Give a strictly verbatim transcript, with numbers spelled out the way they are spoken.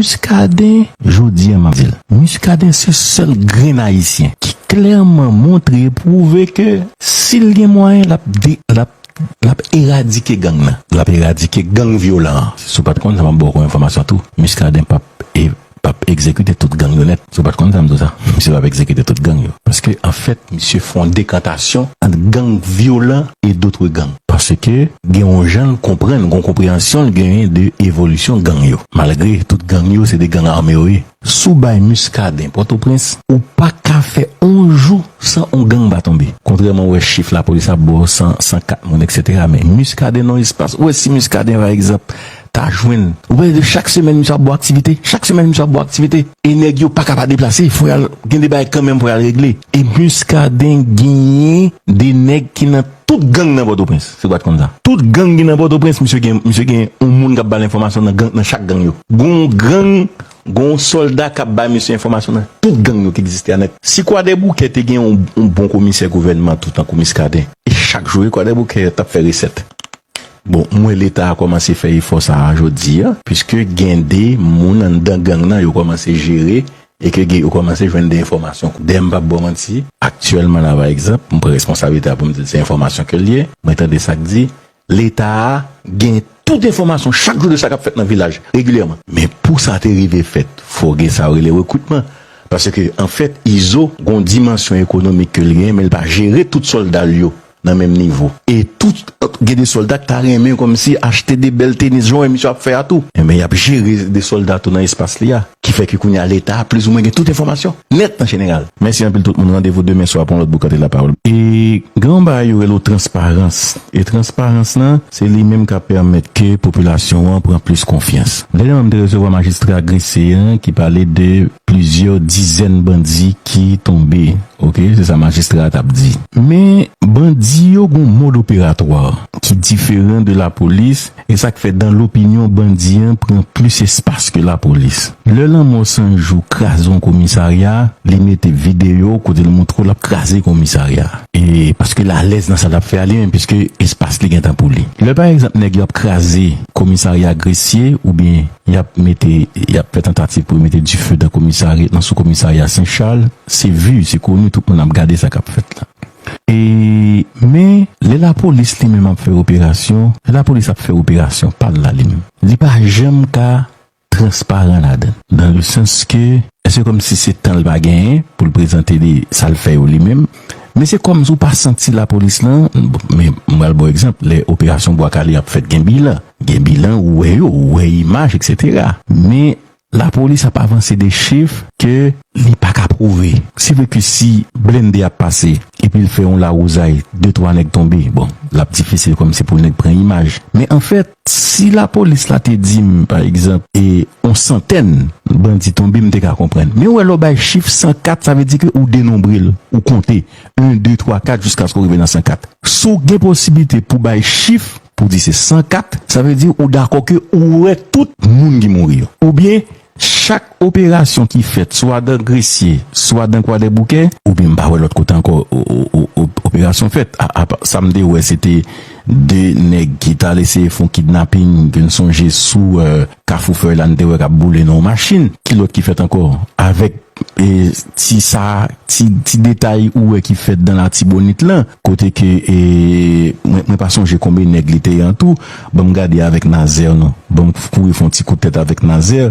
Muscadin, jodi a m ap di l, Muscadin se sèl grenn ayisyen ki klèman montre e pwouve ke si l gen mwayen, l ap de, l ap, l ap eradike gang nan. L ap eradike gang vyolan an. Si w pa t konn sa, m ap ba w kòm enfòmasyon tou. Muscadin p ap, e, p ap egzekite tout gang yo nèt. Si w pa t konn sa, m di w sa. Misye p ap egzekite tout gang yo. Paske, anfèt, misye fè yon dekantasyon ant gang vyolan e dotre gang. Paske gen yon jan l konprann, gen yon konpreyansyon l genyen de evolisyon gang yo. Malgre tout gang yo, se de gang ame yo ye. Si w bay Muscadin Pòtoprens, ou pa ka fè yon jou san yon gang pa tonbe. Kontrèman, ou wè chif lapolis ap ba w san, san kat moun, etsetera. Men Muscadin nan espas, ou wè si Muscadin, pa egzanp, ta jwenn, ou wè chak semèn misye ap ba w aktivite, chak semèn misye ap ba w aktivite. E nèg yo pa ka pa deplase, fò y al, gen de bagay kanmenm fò y al regle. E Muscadin genyen de nèg ki nan tout gang nan Pòtoprens. Si w pa t konn sa. Tout gang ki nan Pòtoprens, misye gen, misye gen yon moun k ap ba l enfòmasyon nan gang, nan chak gang yo. Gon gang, gon sòlda k ap bay misye enfòmasyon nan tout gang yo ki egziste a nèt. Si Kwadèboukè te gen yon, yon bon komisè gouvènman tou tankou Muscadin, e chak jou, wi, Kwadèboukè t ap fè resèt. Bon, m wè Leta a kòmanse fè efò sa a jodi a, piske gen de moun anndan gang nan yo kòmanse jere e ke gen, yo kòmanse jwenn de enfòmasyon. Dayè, m p ap ba w manti, aktyèlman la, pa egzanp, m pran responsablite a pou m di l se enfòmasyon ke l ye, mwen tande sa k di, Leta a gen tout enfòmasyon chak jou de sa k ap fèt nan vilaj, regilyèman. Men pou sa te rive fèt, fò gen sa yo rele rekritman. Paske, anfèt, Izo gon dimansyon ekonomik ke l genyen, men l pa jere tout sòlda l yo nan menm nivo. E tout, gen de sòlda k ta renmen kòmsi achte de bèl tenis, jan w wè misye ap fè a tou. Enben, y ap jere de sòlda tou nan espas li a. Ki fè ke kounye a Leta a plizoumwen gen tout enfòmasyon nèt an jeneral. Mèsi anpil tout moun. Randevou demen swa pou yon lòt boukante lapawòl. E gen yon bagay yo rele w transparans. E transparans lan, se li menm k ap pèmèt ke popilasyon an pran plis konfyans. Dènyèman, m te resevwa majistra Gressier an ki pale de plizyè dizèn bandi ki tonbe. Oke, se sa majistra a t ap di. Men, bandi yo gon mòd operatwa ki diferan de lapolis, e sa k fè, dan lopinyon, bandi an pran plis espas ke lapolis. Lè Lanmò San Jou kraze yon komisarya, li mete videyo kote l montre w l ap kraze komisarya. E paske l alèz nan sa l ap fè a li menm, piske espas li gentan pou li. Lè, pa egzanp, nèg yo ap kraze komisarya Gressier, oubyen y ap mete, y ap fè tantativ pou yo mete dife nan komisarya, nan sou komisarya Sen Chal, se vi, se koni, tout moun ap gade sa k ap fèt la. E, men, lè lapolis li menm ap fè operasyon, lè lapolis ap fè operasyon pa l la li menm, li pa janm ka transparan ladan. Dan le sans ke, se kòmsi se tan l pa genyen pou l prezante li, sa l fè yo li menm. Men se kòmsi w pa santi lapolis lan, men m pral ba w egzanp, lè operasyon Bwa Kale ap fèt, gen bilan. Gen bilan, ou wè yo, ou wè imaj, etsetera. Men lapolis ap avanse de chif ke li pa ka pwouve. Se vre ke si blende ap pase, epi l fè yon lawouzay, de twa nèg tonbe, bon, l ap difisil kòmsi pou nèg pran imaj. Men anfèt, si lapolis la te di m, pa egzanp, e yon santèn bandi tonbe, m te ka konprann. Men ou wè lè w bay chif san kat, sa vle di ke ou denonbre l, ou konte. En, de, twa, kat, jiskaske w rive nan san kat. Si w gen posiblite pou bay chif, pou di se san kat, sa vle di ou dakò ke ou wè tout moun ki mouri yo. Oubyen, chak operasyon ki fèt, swa dan Gresye, swa dan Kwadèboukè, oubyen m pa wè lòt kote ankò o-, o-, o-, o-, operasyon fèt. A, a, sa m te wè, se te de nèg ki t al eseye fè yon kidnaping, ke n sonje sou, e, Kafou Fèy la, n te wè k ap boule nan yon machin. Ki lòt ki fèt ankò? Avèk, e, ti sa, ti, ti detay ou wè ki fèt dan Latibonit lan, kote ke, e, mwen, mwen pa sonje konbyen nèg li te ye an tou. Ban m gade avèk Nazè non. Ban m kouri fè yon ti kout tèt avèk Nazè.